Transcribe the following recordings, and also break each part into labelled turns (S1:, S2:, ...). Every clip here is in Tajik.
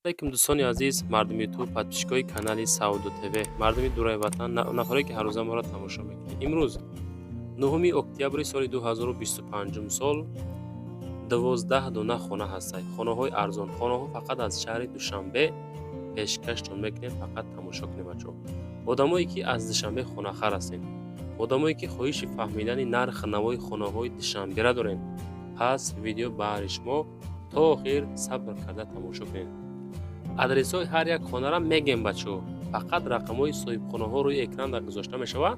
S1: Алейкум, дӯстони азиз, мардуми Ютуб, подписчикои канали Савдо ТВ, мардуми дураи ватан, нафаре ки ҳаррӯза моро тамошо мекунед. Имрӯз 9 октябри соли 2025 сол 12 дона хона ҳастад. Хонаҳои арзон, хонаҳо фақат аз шаҳри Душанбе пешкаштон мекунем, фақат тамошо кунед, бачаҳо. Одамое ки аз Душанбе хонахар ҳастед, одамое ки хоҳиши фаҳмидани нарх навои хонаҳои Душанбера доред, пас видео баҳри шумо, то охир сабр карда тамошо кунед. Адресҳои ҳар як хонаро мегем, бачаҳо, фақат рақамҳои соҳибхонаҳо рӯи экран гузошта мешавад.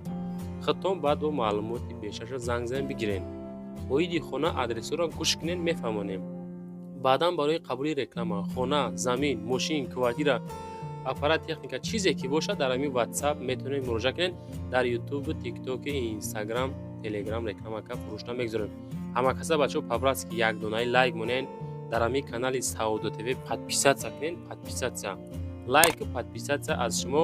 S1: Худтон баъд бо маълумоти бештарша занг занед, бигиред. Оиди хона адресҳоро гӯш кунед, мефаҳмонем. Баъдан барои қабули реклама, хона, замин, мошин, квартира, аппарат, техника, чизе ки бошад, дар ҳамин Ватсап метавонед муроҷиат кунед. Дар Ютубу, Тиктоки, Инстаграм, Телеграм реклама ка фурӯшта мегузорем. Ҳама каса, бачаҳо, по-братски як донаи лайк монед, дар ҳамин канали Савдо ТВ подписаться кунед. Подписаться, лайку подписаться аз шумо,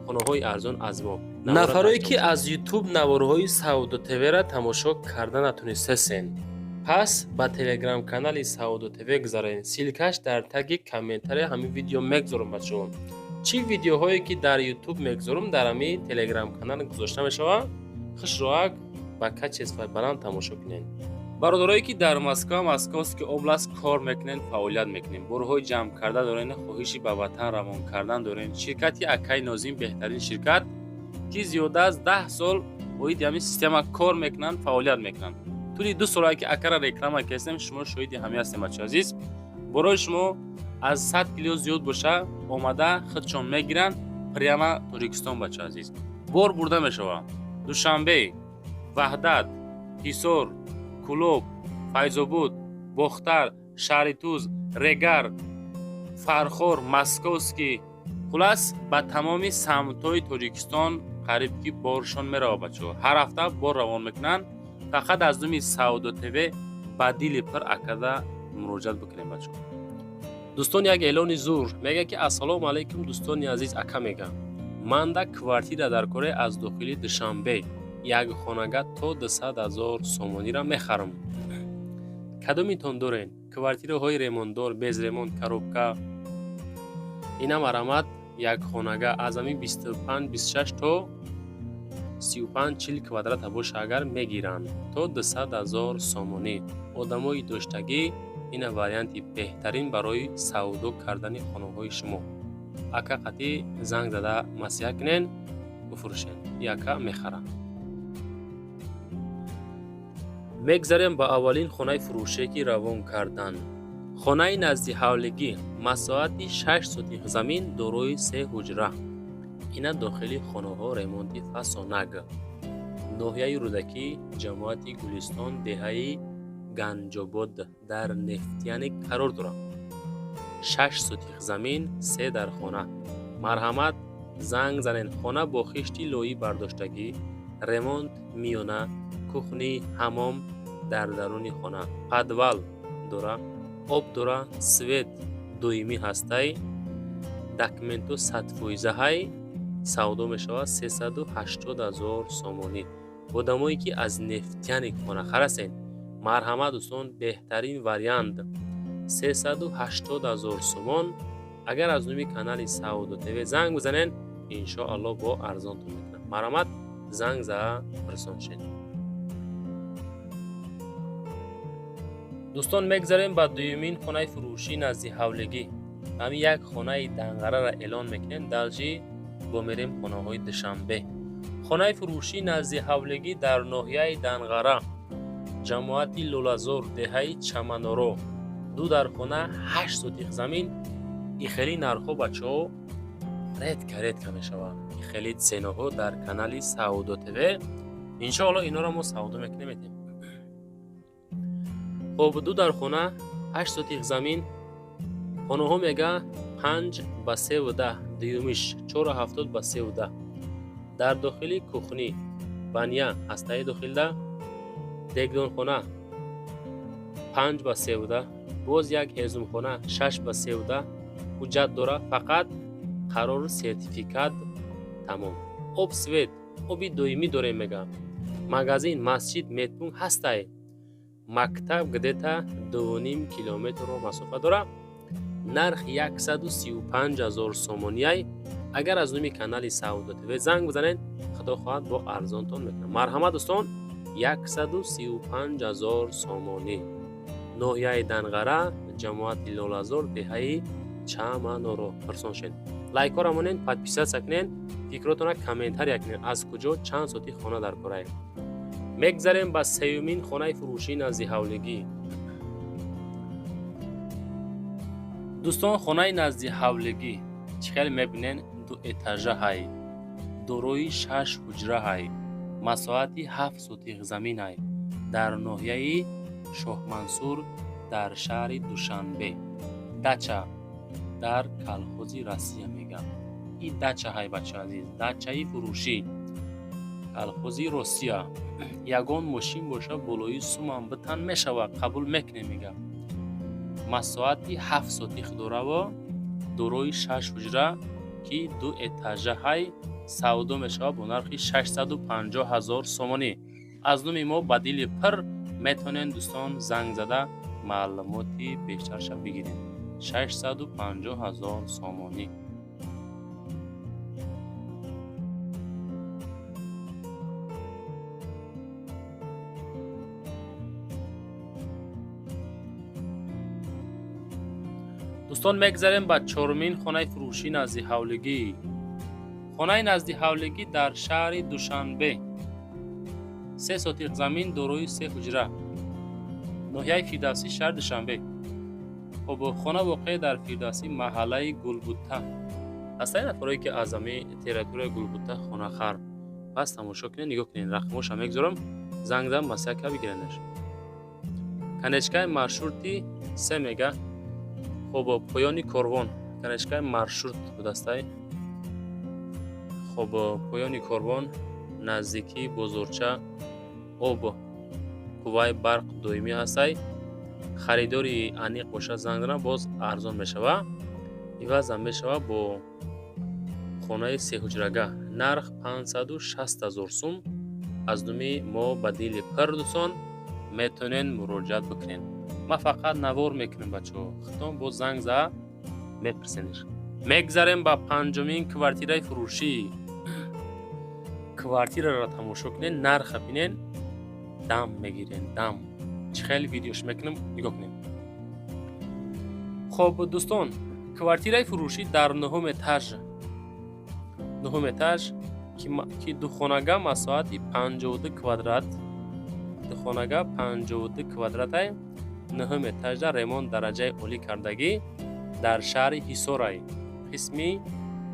S1: хонаҳои арзон аз мо.
S2: Нафарое ки аз Ютуб наворҳои Савдо ТВ-ра тамошо карда натонистасен, пас ба телеграм-канали Савдо ТВ гузаред. Ссылкаш дар таги комментария ҳамин видео мегузорам, бачаҳо. Чӣ видеоҳое ки дар Ютуб мегузорам, дар ҳамин телеграм-канал гузошта мешавад. Хушроак ба качествои баланд тамошо кунед.
S3: Бародарое ки дар Москва, Московский область кор мекунед, фаъолият мекунед, борҳои ҷамъ карда доред, хоҳиши ба ватан равон кардан доред, ширкати акаи Нозим беҳтарин ширкат, ки зиёда аз 10 сол оиди ҳамин система кор мекунанд, фаъолият мекунанд. Тӯли 2 солае ки акара реклама кардем, шумо шоҳиди ҳамин ҳастем. Бачаи азиз, борои шумо аз 100 кило зиёд боша, омада худшон мегиранд прямо Тоҷикистон. Бачаи азиз, бор бурда мешавад Душанбе, Ваҳдат, Ҳисор, Кӯлоб, Файзобод, Бохтар, шаҳри Туз, Регар, Фархор, Московский, хулас, ба тамоми самтҳои Тоҷикистон қариб ки боршон меравад. Бачаҳо, ҳар ҳафта бор равон мекунанд. Фақат аз номи Савдо ТВ ба дили пир акада муроҷиат бикунем, бачаҳо.
S1: Дӯстон, як эълони зур мега ки: «Ассалому алайкум, дӯстони азиз, ака мега, манда квартира дар кораи аз дохили Душанбе, як хонага то 200 000 сомониро мехарам. Кадомитон дорен квартираҳои ремонтдор, без ремонт, коробка?» Ина, марамат, як хонага аз ҳамин 25, 26 то 35, 40 квадрата боша агар, мегиранд то 200 000 сомонӣ. Одамои доштагӣ, ина варианти беҳтарин барои савдо кардани хонаҳои шумо. Ака қатӣ занг зада маслиҳат кунен, бифурӯшен, и ака мехарад. Мегзарем ба аввалин хонаи фурӯше, ки равон кардан. Хонаи назди ҳавлигӣ, масоҳати 6 сотих замин, дорои се ҳуҷра. Ина дохили хонаҳо, ремонти фасонаг. Ноҳияи Рӯдакӣ, ҷамоати Гулистон, деҳаи Ганҷобод, дар Нефтяник қарор дорад. 6 сотих замин, се дар хона. Марҳамат, занг занед. Хона бо хишти лоӣ бардоштагӣ, ремонт миёна, кухни, ҳамом дар даруни хона, подвал дора, об дора, свет доимӣ ҳастай, документу 100%-ҳай. Савдо мешавад 380 000 сомонӣ. Одамое ки аз Нефтяник хонахар ҳастед, марҳамат, дӯстон, беҳтарин вариант 380 000 сомон. Агар аз номи канали Савдо ТВ занг бизанед, иншоалло бо арзонтон мекунам. Марҳамат, занг зада пурсон шед. Дӯстон, мегзарем ба дуюмин хонаи фурӯшӣ назди ҳавлигӣ. Ҳамин як хонаи Данғараро эълон мекунем, дальше бо мерем хонаҳои Душанбе. Хонаи фурӯшӣ назди ҳавлигӣ дар ноҳияи Данғара, ҷамоати Лолазор, деҳаи Чаманоро, ду дар хона, 8 сотих замин. И хеле нархҳо, бачаҳо, редко, редко мешавад и хеле ценоҳо дар канали Савдо ТВ. Иншоалло, инҳоро мо савдо мекунем, метем. Хоб, ду дар хона, 8 сотих замин. Хонаҳо мега 5 ба 3,10, дуюмиш 4,70 ба 3,10. Дар дохили кухни баня ҳастаи, дохилда дегдонхона 5 ба 3,10, боз як ҳезумхона 6 ба 3,10. Ҳуҷҷат дора, фақат қарору сертификат, тамом. Об, свет, оби доимӣ дорем мега. Магазин, масҷид, медпункт ҳастай. Мактаб где-то 2,5 километрро масофа дорад. Нарх 135 000 сомонияй. Агар аз номи канали Савдо ТВ занг бизанед, худо хоҳад бо арзонтон мекунад. Марҳамат дӯстон, 135 000 сомонӣ. Ноҳияи Данғара, ҷамоати Лолазор, деҳаи Чаманоро пурсон шед. Лайкҳоро монед, подписаться кунед, фикротонро комментария кунед, аз куҷо чанд соти хона дар кораед. Мегзарем ба сеюмин хонаи фурӯшии наздиҳавлигӣ.
S3: Дӯстон, хонаи наздиҳавлигӣ чӣ хеле мебинен, ду этажа ҳай, дорои 6 ҳуҷра ҳай, масоҳати 7 сотих замин ҳай, дар ноҳияи Шоҳмансур, дар шаҳри Душанбе. Дача дар колхози Россия мегам. И дача ҳай, бача азиз, дачаи фурӯшӣ, колхози Россия. Ягон мошин боша, болои сумам битан мешавад, қабул мекунем мегам. Масоҳати 7 сотих дораво, дорои 6 ҳуҷра, ки ду этажа ҳай, савдо мешавад бо нархи 650 000 сомонӣ. Аз номи мо ба дили пир метавонед дӯстон занг зада маълумоти бештарша бигиред. 650 000 сомонӣ. Дӯстон, мегзарем ба чорумин хонаи фурӯшии наздиҳавлигӣ. Хонаи наздиҳавлигӣ дар шаҳри Душанбе, 3 сотиқ замин, дорои 3 ҳуҷра, ноҳияи Фирдавсӣ, шаҳри Душанбе. Хоб, хона воқеъ дар Фирдавсӣ, маҳаллаи Гулбута.
S1: Ҳастаи нафарое ки аз ами территорияи Гулбута хонахар, пас тамошо кунед, нигоҳ кунед, рақамоша мегузорам, занг зан, масъала ка бигиренаш. Конечкаи маршрути 3 мега. Хоб, поёни корвон, конечкаи маршрут будастай. Хоб, поёни корвон, наздикии бозорча, об, қувваи барқ доимӣ ҳастай. Харидори аниқ бошад, занг занад, боз арзон мешавад. Ивазам мешавад бо хонаи сеҳуҷрага. Нарх 560 000 сум. Аз номи мо ба дили пир дӯстон метавонед муроҷиат бикунед. Ман фақат навор мекунам бачаҳо, худтон боз занг зада мепурсенеш.
S2: Мегзарем ба панҷумин квартираи фурӯшӣ. Квартираро тамошо кунед, нарха бинед, дам мегирен, дам. Чӣ хеле видеош мекунам, нигоҳ кунед. Хоб дӯстон, квартираи фурӯшӣ дар нуҳум этаж. Нуҳум этаж, ки духонага, масоҳати 52 квадрат. Духонага 52 квадратай. Нуҳум этажда ремонт дараҷаи олӣ кардагӣ, дар шаҳри Ҳисорай. Қисми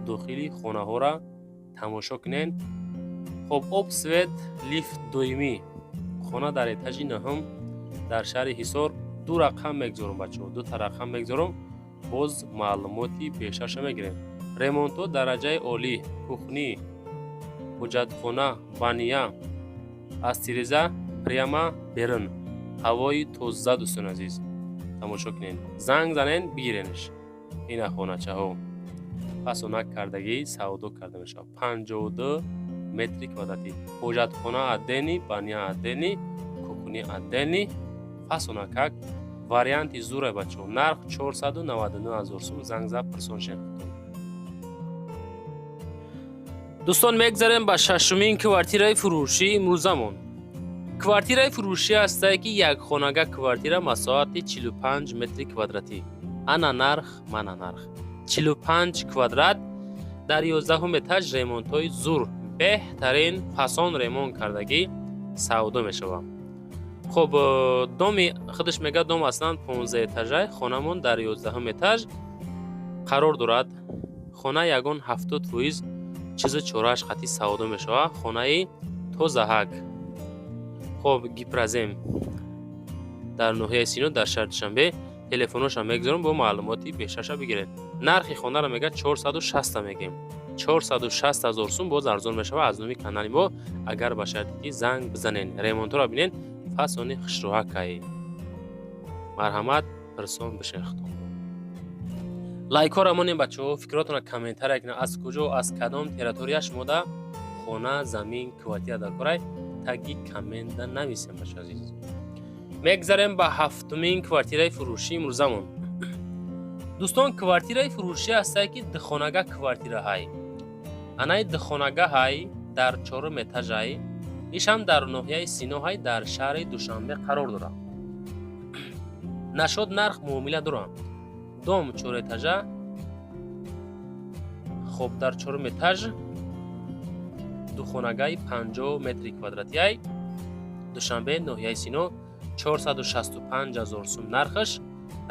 S2: дохили хонаҳоро тамошо кунед. Хоб, об, свет, лифт доимӣ. Хона дар этажи нуҳум дар шаҳри Ҳисор. Ду рақам мегузорам бачаҳо, дута рақам мегузорам, боз маълумоти бештарша мегирем. Ремонтҳо дараҷаи олӣ, кухни, ҳуҷҷатхона, баня, аз тиреза прямо берун ҳавои тоза. Дӯстони азиз, тамошо кунед, занг занед, бигиренш. Ина хоначаҳо пасонак кардагӣ савдо карда мешавад. 52 метри квадратӣ, ҳоҷатхона отдельный, баня отдельный, кухни отдельный, фасонакак варианти зура бачаҳо. Нарх 499 000 сум. Занг зад, пурсон шед.
S1: Дӯстон, мегзарем ба шашумин квартираи фурӯшии имрӯзамон. Квартираи фурӯшӣ ҳастае, ки якхонага квартира, масоҳати 45 метри квадратӣ. Ана нарх, мана нарх. 45 квадрат дар 11 этаж, ремонтҳои зур, беҳтарин фасон ремонт кардагӣ савдо мешавад. Хоб, доми худаш мега, дом аслан 15 этажай, хонамон дар 11 этаж қарор дорад. Хона ягон 70% чизу чорааш қатъи савдо мешавад. Хонаи тозаҳак. Хоб, гипрозем дар ноҳияи Сино, дар шаҳри Душанбе. Телефоношам мегузорам, бо маълумоти бештарша бигиред. Нархи хонаро мега 460 мегем. 460 000 сум, боз арзон мешавад аз номи канали мо, агар ба шарте ки занг бизанед. Ремонтҳоро бинед, фасони хушроҳакай. Марҳамат, пирсон бишен худтон. Лайкҳоро монем бачаҳо, фикротонро комментария кунед, аз куҷо, аз кадом территория шумода хона, замин, квартира дар корай, таги коммента нависем, бача азиз. Мегзарем ба ҳафтумин квартираи фурӯшии имрӯзамон.
S2: Дӯстон, квартираи фурӯшӣ ҳастае, ки духонага квартира ҳай. Анаи духонага ҳай, дар чорум этажай, ишам дар ноҳияи Сино ҳай, дар шаҳри Душанбе қарор дорад. Нашод нарх муомила дорад. Дом чорэтажа, хоб дар чорум этаж духонагаи 50 метри квадратиай, Душанбе, ноҳияи Сино, 465 000 сум нархаш.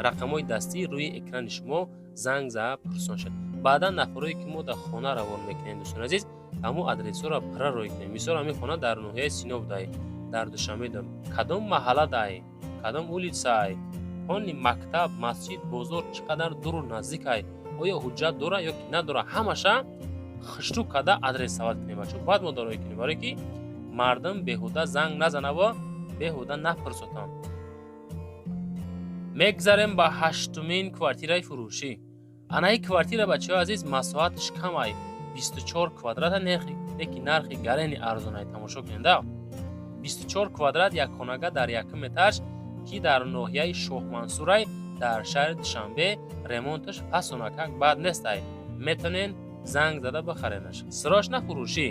S2: Рақамҳои дастӣ рӯи экрани шумо, занг зада пурсон шед. Баъдан нафарое ки мо дар хона равон мекунем, дӯстони азиз, ҳамун адресҳоро пурра рӯй кунем. Мисол, ҳамин хона дар ноҳияи Сино будай, дар Душанбе, кадом маҳалладай, кадом улитсай, хони мактаб, масҷид, бозор чӣ қадар дуру наздикай, оё ҳуҷҷат дора ё ки надора, ҳамаша хушрӯ карда адрес сават кунем, бачо. Баъд мо дороӣ кунем, барое ки мардум беҳуда занг назанава, беҳуда напурсотам. Мегзарем ба ҳаштумин квартираи фурӯшӣ. Анаи квартира, бачаҳои азиз, масоҳаташ камай, 24 квадрата, неки нархи гарени арзонай. Тамошо кунед, 24 квадрат як хонага дар якум этаж, ки дар ноҳияи Шоҳмансурай, дар шаҳри Душанбе. Ремонташ пасонакак бад нестай, метонен занг зада бихаренаш. Срочно фурӯшӣ,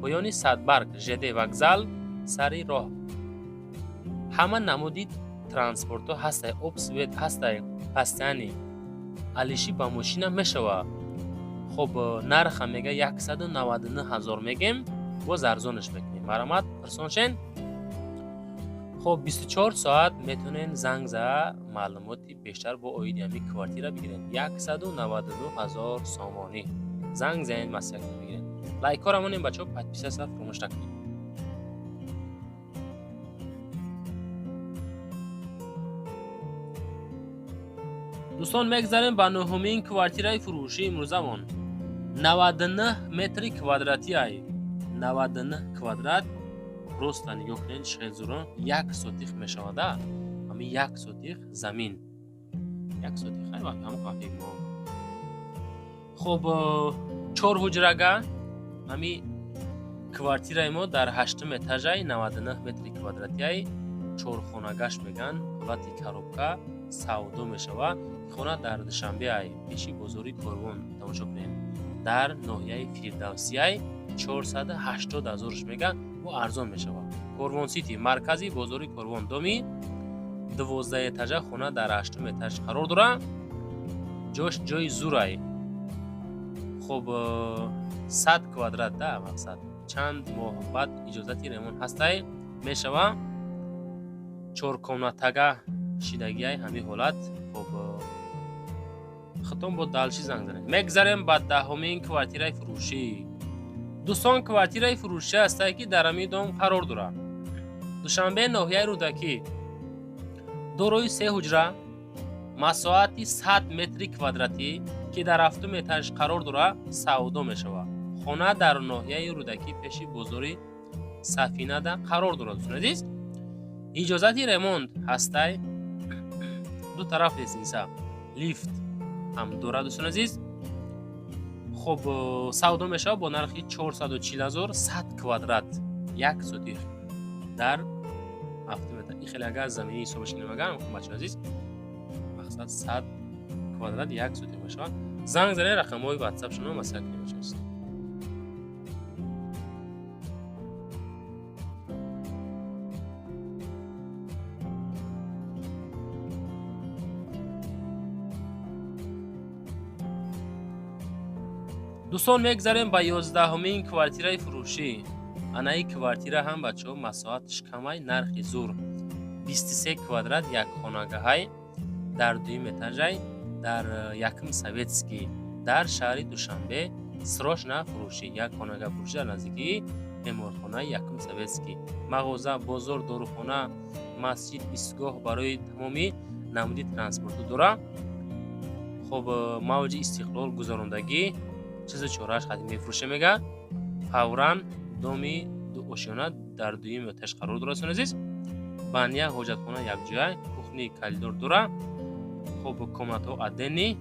S2: поёни Садбарг, ЖД вокзал сари роҳ. Ҳама намуди транспортҳо ҳастай, об, свет ҳастай, постоянный алиши ба мошина мешава. Хоб, нарха мега 199 000 мегем, боз арзонаш мекунем. Марҳамат, пурсон шен. Хоб, 24 соат метонен занг зада маълумоти бештар бо оиди ҳамин квартира бигирен. 199 000 сомонӣ. Занг занед, маслиҳат бигирен. Лайкҳоро монем, бачаҳо, подписаться фаромӯш накунед. Дӯстон, мегзарем ба нӯҳумин квартираи фурӯшии имрӯзамон. 99 метри квадратӣ ай. 99 квадрат, просто нигоҳ кунед, шезурон як сотих мешавада. Ҳамин як сотих замин. Як сотих ай ҳамон қафи мо. Хоб, чор ҳуҷрага ҳамин квартираи мо дар ҳаштум этажай, 99 метри квадратиай, чорхонагаш меган, ҳолати коробка савдо мешава. Хона дар Душанбе ай, пеши бозори Корвон, тамошо кунед. Дар ноҳияи Фирдавсиай, 480 ҳазорш мега, бо арзон мешава. Корвон Сити, маркази бозори Корвон, доми 12 этажа, хона дар ҳаштум этаж қарор дора. Ҷош ҷои зурай. Хоб, 100 квадрат да мақсад. Чанд моҳ баъд иҷозати ремонт ҳастай, мешава. Чоркомнатага шидагиай ҳамин ҳолат. Хоб, хитом бо дальше занг занед. Мегзарем ба даҳумин квартираи фурӯшӣ. Дӯстон, квартираи фурӯшӣ ҳастае, ки дар ҳамин дом қарор дорад. Душанбе, ноҳияи Рӯдакӣ, дорои се ҳуҷра, масоҳати 100 метри квадратӣ, ки дар ҳафтум этаж қарор дорад, савдо мешавад. Хона дар ноҳияи Рӯдакӣ, пеши бозори Сафинада қарор дорад, дӯстони азиз. Иҷозати ремонт ҳастай, ду тараф лестница, лифт ҳам дорад, дӯстони азиз. Хоб, савдо мешавад бо нархи 440 000, 100 квадрат, як сотих дар ҳафтум этаж. Ин хеле агар заминӣ ҳисобаш кунем, агар бачаҳои азиз, мақсад 100 квадрат як сотих мешавад. Занг занед, рақамҳои ватсап шумо маслиҳат кунем, бачаҳои азиз. Дӯстон, мегзарем ба ёздаҳумин квартираи фурӯшӣ. Анаи квартира ҳам, бачаҳо, масоҳаташ камай, нархи зур. 23 квадрат як хонагаҳай, дар дуюм этажай, дар якум Советский, дар шаҳри Душанбе. Срочно фурӯшӣ, як хонага фурӯшӣ дар наздикии беморхонаи якум Советский. Мағоза, бозор, дорухона, масҷид, истгоҳ барои тамоми намуди транспорту дора. Хоб, мавҷи Истиқлол гузарондагӣ, чизу чорааш қадим мефурӯша мега. Фавран доми дуошёна дар дуюм этаж қарор дорад, дӯстони азиз. Баня, ҳоҷатхона якҷоя, кухни, коридор дора. Хоб, комнатаҳо отдельный,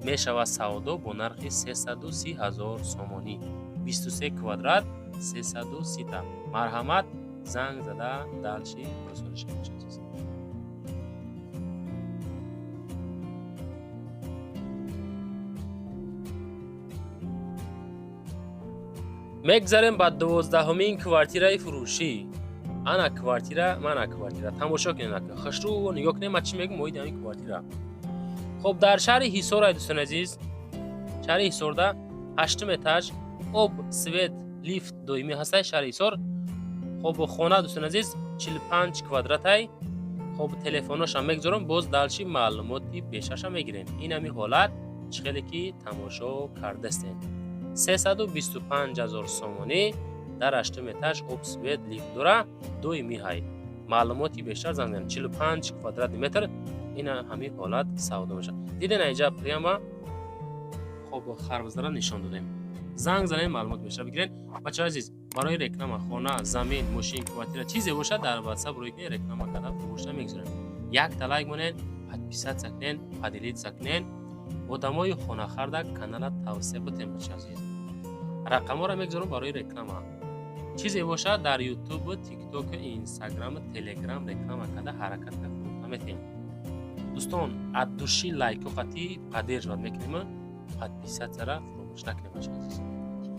S2: мешавад савдо бо нархи 330 000 сомонӣ. 23 квадрат, 330 та. Марҳамат, занг зада дальше пурсониш кунед. Мегзарем ба 12-ҳумин квартираи фурӯшӣ. Ана квартира, мана квартира, тамошо кунед, ака, хушрӯ нигоҳ кунед. Ман чӣ мегӯм оиди ҳамин квартира? Хоб, дар шаҳри Ҳисор ай, дӯстони азиз, шаҳри Ҳисорда, ҳаштум этаж, об, свет, лифт доимӣ ҳастай, шаҳри Ҳисор. Хоб, хона, дӯстони азиз, 45 квадратай. Хоб, телефоношам мегузорам, боз дальше маълумоти бештарша мегирем. Ин ҳами ҳолат, чӣ хеле ки тамошо кардастем, 325 ҳазор сомонӣ, дар ҳаштум этаж, об, свет, лифт дора, доимӣ ҳай. Маълумоти бештар занг занед. 45 квадратный метр, ин ҳамин ҳолат савдо мешавад. Диден, инҷа прямо, хоб, харбузара нишон додем. Занг занед, маълумот бештар бигиред. Бачаҳои азиз, барои реклама хона, замин, мошин, квартира, чизе бошад, дар Ватсап рӯй кунед, реклама карда фурӯшта мегузорем. Якта лайк монед, подписаться кунед, поделиться кунед, одамои хонахарда канала тавсия бутем. Бачаи азиз, рақамҳоро мегузорам барои реклама. Чизе бошад, дар Ютуб, Тикток, Инстаграм, Телеграм реклама карда, ҳаракат карда фурӯхта метиҳем. Дӯстон, от души лайко қатӣ поддерживать мекунем, подписаться ра фуромӯш накунем, бачаи азиз.